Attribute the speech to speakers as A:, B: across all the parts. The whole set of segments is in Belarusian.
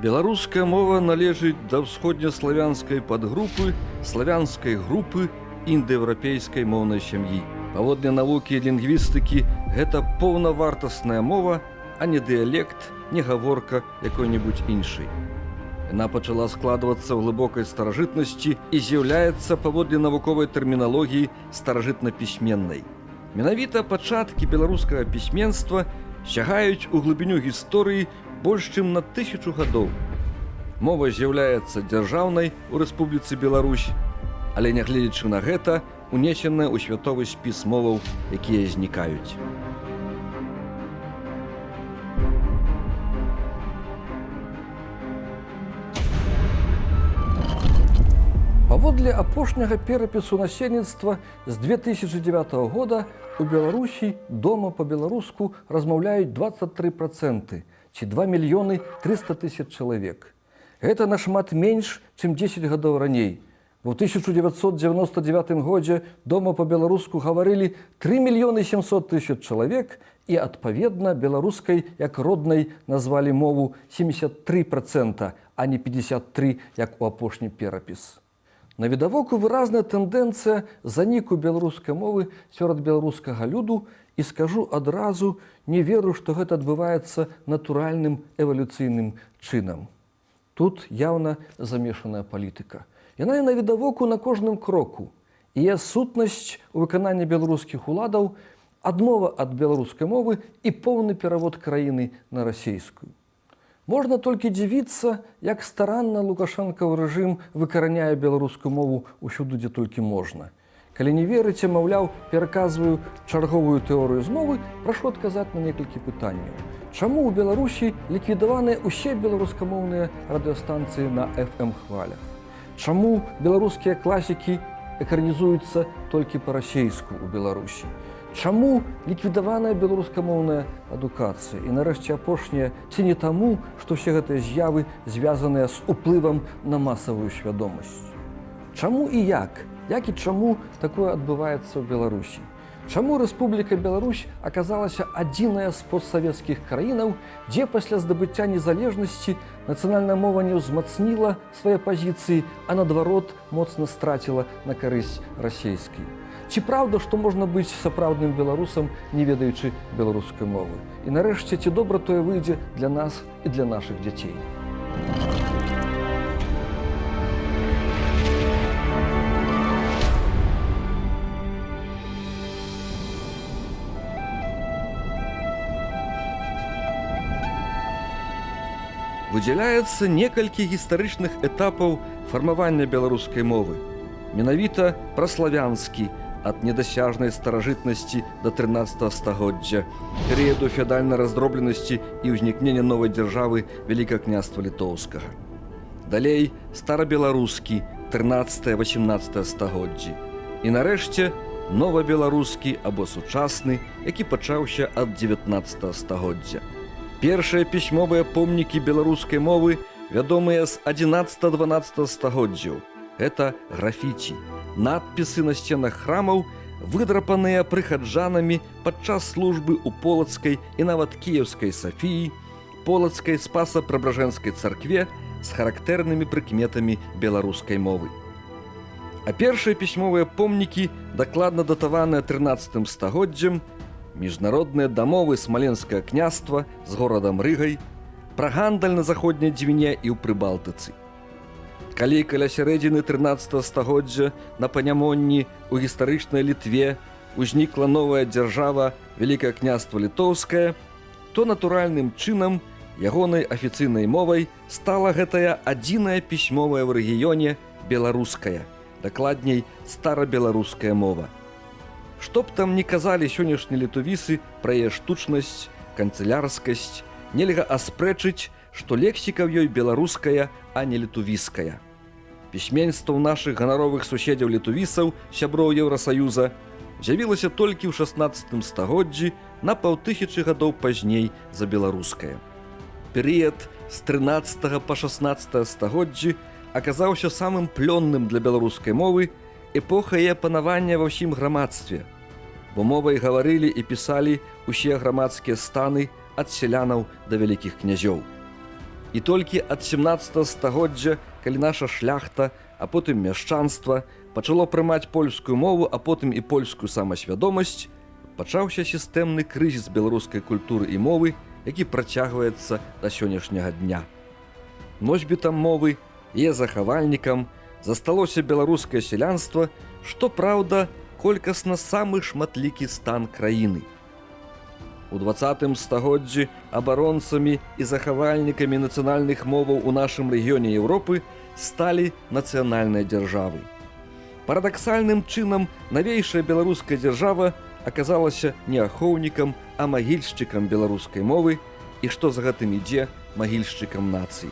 A: Беларуская мова належыць да ўсходнеславянскай падгрупы славянскай групы індаеўрапейскай моўнай сям'і. Паводле навукі і лінгвістыкі гэта паўнавартасная мова, а не дыялект, не гаворка якой-небудзь іншай. Яна пачала складвацца ў глыбокай старажытнасці і з'яўляецца паводле навуковай тэрміналогіі старажытнапісьменнай. Менавіта пачаткі беларускага пісьменства сягаюць у глыбіню гісторыі больш чым на 1000 гадоў. Мова з'яўляецца дзяржаўнай у Рэспубліцы Беларусь, але нягледзячы на гэта, унесеная ў святовы спіс моваў, якія знікаюць. Паводле апошняга перапісу насельніцтва з 2009 года у Беларусі дома па-беларуску размаўляюць 23%, ці 2 мільёны 300 тысяч чалавек. Гэта нашмат менш, чым 10 гадоў раней. Бо ў 1999 годзе дома па-беларуску гаварылі 3 мільёны 700 тысяч чалавек і, адпаведна, беларускай як роднай назвалі мову 73%, а не 53, як у апошні перапіс. Навідавоку выразная тэндэнцыя заніку беларускай мовы сярод беларускага люду і скажу адразу, не веру, што гэта адбываецца натуральным эвалюцыйным чынам. Тут яўна замешаная палітыка. Яна і навідавоку на кожным кроку. Яе сутнасць у выкананні беларускіх уладаў, адмова ад беларускай мовы і поўны перавод краіны на расейскую. Можна толькі дзівіцца, як старанна Лукашэнкаў рэжым выкараняе беларускую мову ўсюды, дзе толькі можна. Калі не верыце, маўляў, пераказваю чарговую тэорыю змовы, прашу адказаць на некалькі пытанняў. Чаму ў Беларусі ліквідаваныя ўсе беларускамоўныя радыёстанцыі на FM-хвалях? Чаму беларускія класікі экранізуюцца толькі па-расейску ў Беларусі? Чаму ліквідаваная беларускамоўная адукацыя? І нарэшце апошняе, ці не таму, што ўсе гэтыя з'явы звязаныя з уплывам на масавую свядомасць? Чаму і як? Як і чаму такое адбываецца ў Беларусі? Чаму Рэспубліка Беларусь аказалася адзіная з постсавецкіх краінаў, дзе пасля здабыцця незалежнасці нацыянальная мова не ўзмацніла свае пазіцыі, а наадварот моцна страціла на карысць расейскай? Ці праўда, што можна быць сапраўдным беларусам, не ведаючы беларускай мовы? І нарэшце, ці добра тое выйдзе для нас і для нашых дзяцей? Выдзяляецца некалькі гістарычных этапаў фармавання беларускай мовы. Менавіта праславянскі ад недасяжнай старажытнасці да 13 стагоддзя, перыяду феадальнай раздробленасці і ўзнікнення новай дзяржавы Вялікага княства Літоўскага. Далей старабеларускі 13-18 стагоддзі. І нарэшце новабеларускі або сучасны, які пачаўся ад 19 стагоддзя. Першыя пісьмовыя помнікі беларускай мовы вядомыя з 11-12 стагоддзяў. Гэта графіці, надпісы на сценах храмаў, выдрапаныя прыхаджанамі падчас службы ў полацкай і нават кіеўскай Сафіі, полацкай Спаса-Преображэнскай царкве з характэрнымі прыкметамі беларускай мовы. А першыя пісьмовыя помнікі, дакладна датаваныя 13 стагоддзям, міжнародныя дамовы Смаленскага княства з горадам Рыгай, пра гандаль на заходняй Дзвіне і ў Прыбалтыцы. Калі каля сярэдзіны 13 стагоддзя на Панямонні ў гістарычнай Літве узнікла новая дзяржава Вялікае княства Літоўскае, то натуральным чынам ягонай афіцыйнай мовай стала гэтая адзіная пісьмовая ў рэгіёне беларуская, дакладней старабеларуская мова. Што б там ні казалі сённяшнія літувісы пра яе штучнасць, канцылярскасць, нельга аспрэчыць, што лексіка ў ёй беларуская, а не літувіская. Пісьменства ў нашых ганаровых суседзяў літувісаў, сяброў Еўрасаюза, з'явілася толькі ў 16 стагоддзі на паўтысячы гадоў пазней за беларускае. Перыяд з 13 па 16 стагоддзі аказаўся самым плённым для беларускай мовы, эпоха яе панавання ва ўсім грамадстве, бо мовай гаварылі і пісалі ўсе грамадскія станы ад сялянаў да вялікіх князёў. І толькі ад 17 стагоддзя, калі наша шляхта, а потым мяшчанства пачало прымаць польскую мову, а потым і польскую самасвядомасць, пачаўся сістэмны крызіс беларускай культуры і мовы, які працягваецца да сённяшняга дня. Носьбітам мовы, яе захавальнікам засталося беларускае сялянства, што праўда, колькасна самы шматлікі стан краіны. У 20 стагоддзі абаронцамі і захавальнікамі нацыянальных моваў у нашым рэгіёне Еўропы сталі нацыянальныя дзяржавы. Парадаксальным чынам навейшая беларуская дзяржава аказалася не ахоўнікам, а магільшчыкам беларускай мовы і, што за гэтым ідзе, магільшчыкам нацыі.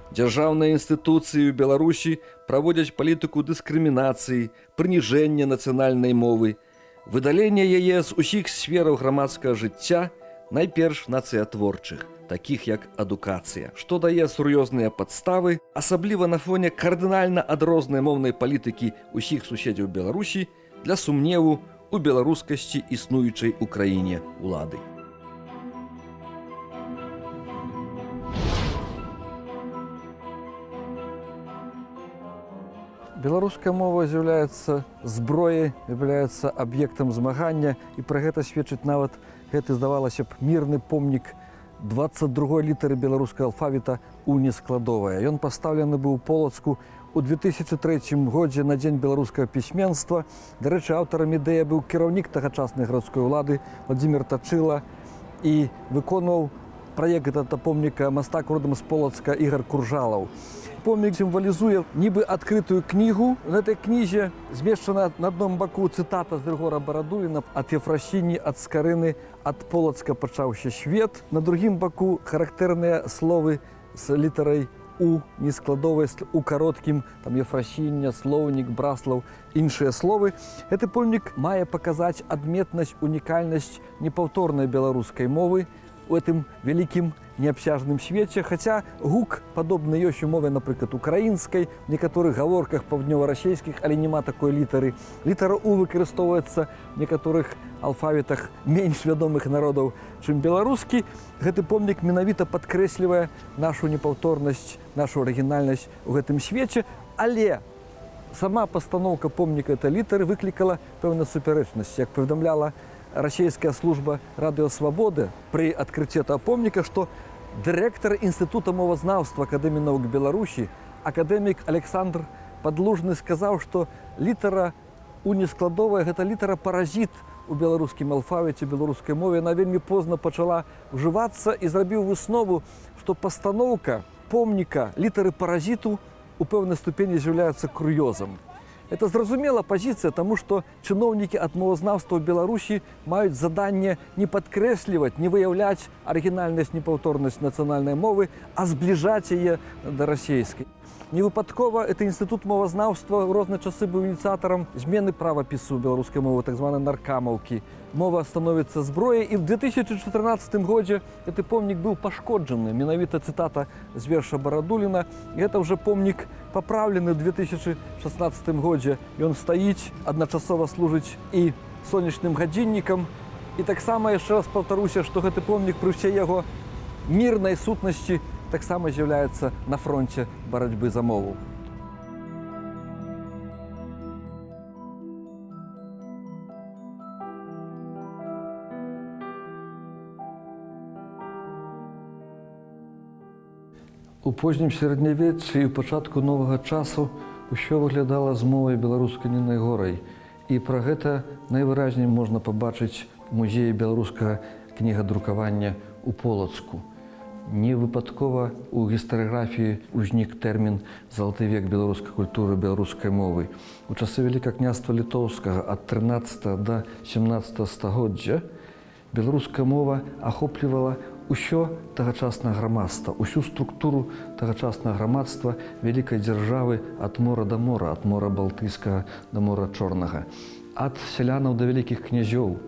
A: Дзяржаўныя інстытуцыі ў Беларусі праводзяць палітыку дыскрымінацыі, прыніжэння нацыянальнай мовы, выдалення яе з усіх сфераў грамадскага жыцця, найперш нацыятворчых, такіх як адукацыя, што дае сур'ёзныя падставы, асабліва на фоне кардынальна адрознай моўнай палітыкі ўсіх суседзяў Беларусі, для сумневу у беларускасці існуючай у краіне улады. Беларуская мова з'яўляецца зброяй, з'яўляецца аб'ектам змагання, і пра гэта сведчыць нават гэты, здавалася б, мірны помнік 22 літары беларускага алфавіта у нескладовая. Ён пастаўлены быў у Полацку у 2003 годзе на дзень беларускага пісьменства. Дарэчы, аўтарам ідэі быў кіраўнік тагачаснай гарадской улады Владзімир Тачыла, і выконваў праект гэтага помніка мастак родам з Полацка Ігар Куржалаў. Помнік сімвалізуе нібы адкрытую кнігу. На этой кнізе змешчана на адном баку цытата з Рыгора Барадуліна: «Ад Ефрасіні, ад Скарыны, ад Полацка пачаўся свет». На другім баку характэрныя словы з літарай у нескладовай, у кароткім, там Ефрасіння, слоўнік, Браслаў, іншыя словы. Гэты помнік мае паказаць адметнасць, унікальнасць непаўторнай беларускай мовы у гэтым вялікім неабсяжным свеце, хаця гук падобны ёсць у мове, напрыклад, украінскай, в некаторых гаворках паўднёва-расейскіх, але няма такой літары. Літара У выкарыстоўваецца в некаторых алфавітах менш вядомых народаў, чым беларускі. Гэты помнік менавіта падкрэслівае нашу непаўторнасць, нашу арыгінальнасць у гэтым свеце, але сама пастаноўка помніка этой літары выклікала пэўную супярэчнасць. Як паведамляла расійская служба Радыё Свабоды пры адкрыцці этого помніка, што дырэктар Інстытута мовазнаўства Акадэміі навук Беларусі акадэмік Александр Падлужны сказаў, што літара у нескладовая — гэта літара паразіт у беларускім алфавіце, беларускай мове, яна вельмі позна пачала ўжывацца, і зрабіў выснову, што пастаноўка помніка літары паразіту у пэўнай ступені з'яўляецца кур'ёзам. Это зразумела пазіцыя, таму што чыноўнікі ад мовазнаўства ў Беларусі маюць заданне не падкрэсліваць, не выяўляць арыгінальнасць, непаўторнасць нацыянальнай мовы, а збліжаць яе да расійскай. Не выпадкова это інстытут мовазнаўства ў розныя часы быў ініцыятарам змены правапісу беларускай мовы, так званай наркамаўкі. Мова становіцца зброяй, і в 2014 годзе гэты помнік быў пашкоджаны. Менавіта цытата з верша Барадуліна. І гэта ўжо помнік папраўлены ў 2016 годзе. Ён стаіць, адначасова служыць і сонечным гадзіннікам. І таксама яшчэ раз паўтаруся, што гэты помнік пры ўсей яго мірнай сутнасці таксама з'яўляецца на фронте барацьбы за мову. У познім сярэднявеччы і ў пачатку новага часу ўсё выглядала з мовай беларускай не найгорай. І пра гэта найвыразней можна пабачыць у музеі беларускага кнігадрукавання ў Полацку. Не выпадкова ў гістарыяграфіі ўзнік тэрмін «залаты век беларускай культуры, беларускай мовы». У часы Вялікага княства Літоўскага ад 13 до 17 стагоддзя беларуская мова ахоплівала ўсё тагачаснае грамадства, усю структуру тагачаснага грамадства вялікай дзяржавы ад мора да мора, ад мора Балтыйскага да мора Чорнага, ад сялянаў да вялікіх князёў,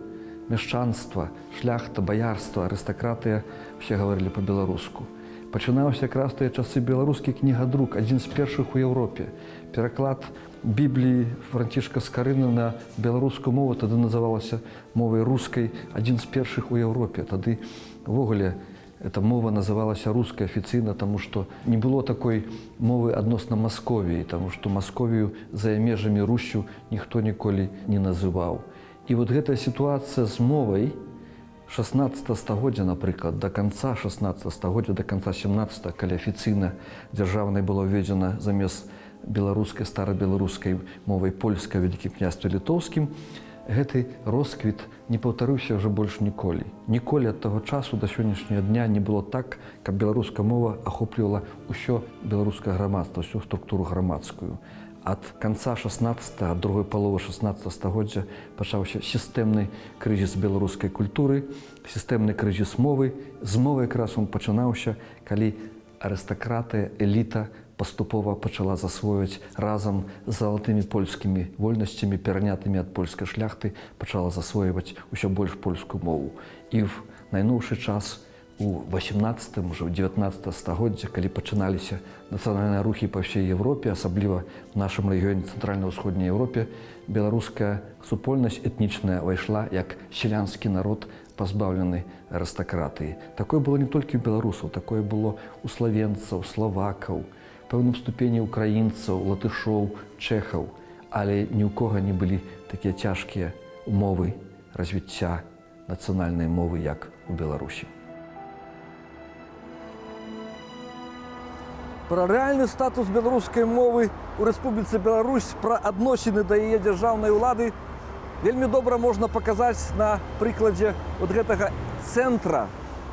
A: мяшчанства, шляхта, баярства, арыстакратыя — усе гаварылі па-беларуску. Пачынаўся якраз тыя часы беларускі кнігадрук, адзін з першых у Еўропе. Пераклад Бібліі Францішка Скарыны на беларускую мову, тады называлася мовай рускай, адзін з першых у Еўропе. Тады увогуле Эта мова называлася рускай афіцыйна, таму што не было такой мовы адносна Масковіі, таму што Масковію за межамі Руссю ніхто ніколі не называў. І вот гэтая сітуацыя з мовай 16 стагоддзя, напрыклад, до конца 16 стагоддзя, до конца 17, калі афіцыйна дзяржаўнай было ўведзена замест беларускай, старабеларускай мовай польскай, Вялікім Княстве Літоўскім, гэты росквіт не паўтарыўся ўжо больш ніколі. Ніколі ад таго часу да сённяшняга дня не было так, каб беларуская мова ахоплівала ўсё беларускае грамадства, всю структуру грамадскую. Ад канца 16, ад другой паловы 16 стагоддзя пачаўся сістэмны крызіс беларускай культуры, сістэмны крызіс мовы. З мовы якраз он пачынаўся, калі арыстакратыя, эліта паступова пачала засвойваць разам з залатымі польскімі вольнасцямі, перанятымі ад польскай шляхты, пачала засвойваць усё больш польскую мову. І в найноўшы час, у 18, уже ў 19 стагоддзя, калі пачыналіся нацыянальныя рухі па ўсей Еўропе, асабліва в нашым рэгіёне, цэнтральна-ўсходняй Еўропе, беларуская супольнасць этнічная ўвайшла як сялянскі народ, пазбаўлены арыстакратыі. Такое было не толькі ў беларусаў, такое было у славенцаў, славакаў, пэўным ступені украінцаў, латышоў, чэхаў, але ні ў кога не былі такія цяжкія умовы развіцця нацыянальнай мовы, як у Беларусі. Пра рэальны статус беларускай мовы ў Рэспубліцы Беларусь, пра адносіны да яе дзяржаўнай улады вельмі добра можна паказаць на прыкладзе вот гэтага цэнтра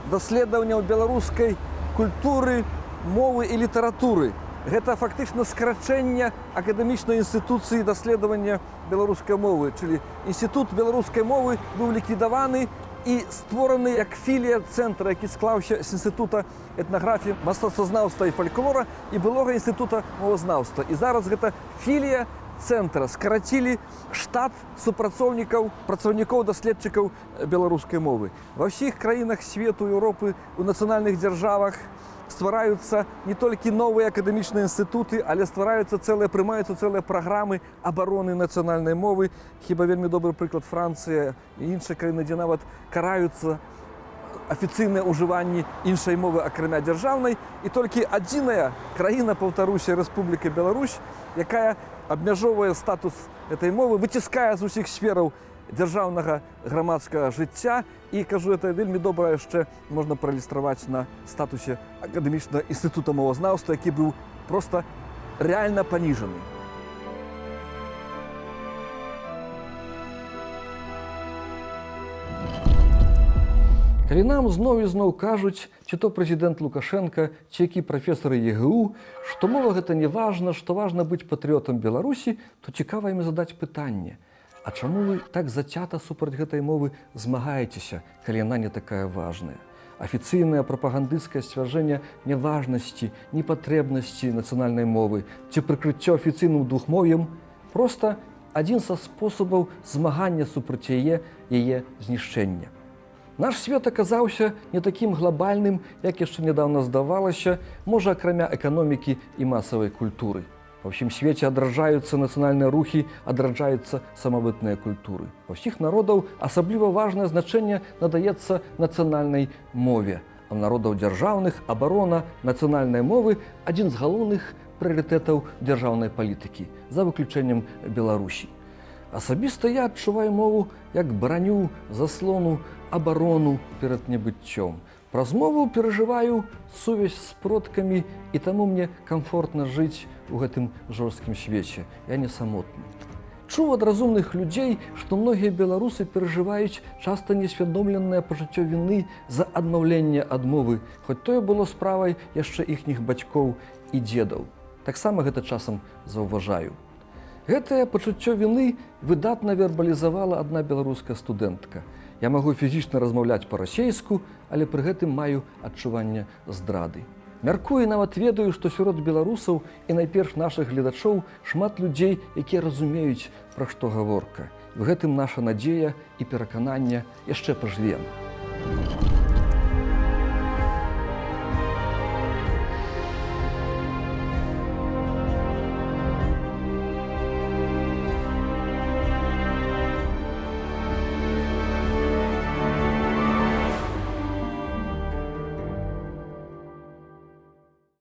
A: даследаванняў беларускай культуры, мовы і літаратуры. Гэта фактычна скарачэнне акадэмічнай інстытуцыі даследавання беларускай мовы, чылі Інстытут беларускай мовы быў ліквідаваны і створаны як філія цэнтра, які склаўся з Інстытута этнаграфіі, мастацтвазнаўства і фальклора і былога Інстытута мовазнаўства. І зараз гэта філія цэнтра, скарацілі штат супрацоўнікаў, працаўнікоў, даследчыкаў беларускай мовы. Ва ўсіх краінах свету, Еўропы, у нацыянальных дзяржавах ствараюцца не толькі новыя акадэмічныя інстытуты, але ствараюцца цэлыя, прымаюцца цэлыя праграмы абароны нацыянальнай мовы. Хіба вельмі добры прыклад Францыя і іншыя краіны, дзе нават караюцца афіцыйнае ўжыванне іншай мовы акрамя дзяржаўнай. І толькі адзіная краіна, паўтаруся, Рэспубліка Беларусь, якая абмяжоўвае статус этой мовы, выціскае з усіх сфераў дзяржаўнага, грамадскага жыцця. І кажу, это вельмі добра яшчэ можна праілюстраваць на статусе акадэмічнага інстытута мовазнаўства, які быў просто рэальна паніжаны. Калі нам зноў і зноў кажуць, ці то прэзідэнт Лукашэнка, ці які прафесары ЕГУ, што мова гэта не важна, што важна быць патрыётам Беларусі, то цікава ім задаць пытанне: А чаму вы так зацята супраць гэтай мовы змагаецеся, калі яна не такая важная? Афіцыйнае прапагандысцкае сцвярджэнне няважнасці, непатрэбнасці нацыянальнай мовы ці прыкрыццё афіцыйным двухмов'ем проста адзін са спосабаў змагання супраць яе, яе знішчэння. Наш свет аказаўся не такім глобальным, як яшчэ нядаўна здавалася, можа, акрамя эканомікі і масавай культуры. Па ўсім свеце адраджаюцца нацыянальныя рухі, адраджаюцца самабытныя культуры. Ва ўсіх народаў асабліва важнае значэнне надаецца нацыянальнай мове. А ў народаў дзяржаўных абарона нацыянальнай мовы адзін з галоўных прыярытэтаў дзяржаўнай палітыкі, за выключэннем Беларусі. Асабіста я адчуваю мову як браню, заслону, абарону перад небыццём. Праз мову перажываю сувязь з продкамі, і таму мне камфортна жыць у гэтым жорсткім свеце. Я не самотны. Чуў ад разумных людзей, што многія беларусы перажываюць часта несвядомленае пачуццё віны за адмаўленне ад мовы, хоць тое было справай яшчэ іхніх бацькоў і дзедаў. Таксама гэта часам заўважаю. Гэтае пачуццё віны выдатна вербалізавала адна беларуская студэнтка. «Я магу фізічна размаўляць па-расейску, але пры гэтым маю адчуванне здрады». Мяркую, нават ведаю, што сярод беларусаў і найперш нашых гледачоў шмат людзей, якія разумеюць, пра што гаворка. В гэтым наша надзея і перакананне: яшчэ пажывем.